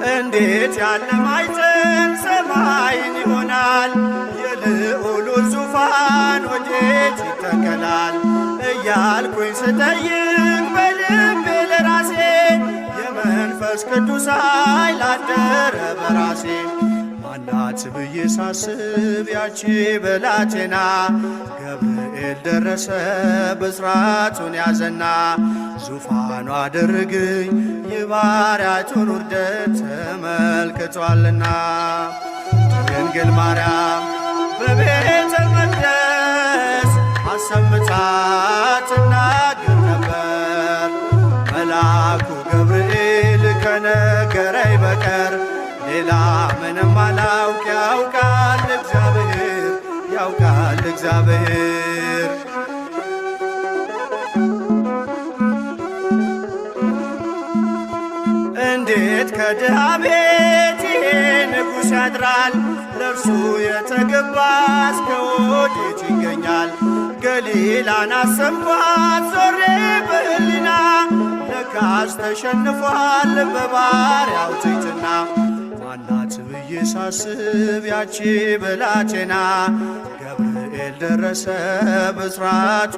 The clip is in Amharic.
እንዴት ያለ ማኅፀን ሰማይን ይሆናል? የልዑሉ ዙፋን ወዴት ይተከላል? እያልኩኝ ስጠይቅ በልቤ ለራሴ፣ የመንፈስ ቅዱስ ኃይል አደረ በራሴ። ማናት ብዬ ሳስብ ያቺ ብላቴና፣ ገብርኤል ደረሰ ብስራቱን ያዘና፣ ዙፋኑ አደረግኝ የባሪያቱን ውርደት ተመልክቷልና። ድንግል ማርያም በቤተ መቅደስ አሰምታ ትናገር ነበር፣ መልአኩ ገብርኤል ከነገረኝ በቀር ሌላ ምንም አላውቅ። ያውቃል እግዚአብሔር፣ ያውቃል እግዚአብሔር። እንዴት ከድሃ ቤት ይሄ ንጉሥ ያድራል? ለእርሱ የተገባስ ከወዴት ይገኛል? ገሊላን አሰብኳት ዞሬ በሕሊና፣ ለካስ ተሸንፏል በባሪያው ትሕትና። ማናት ብዬ ሳስብ ያቺ ብላቴና፣ ገብርኤል ደረሰ ብስራቱ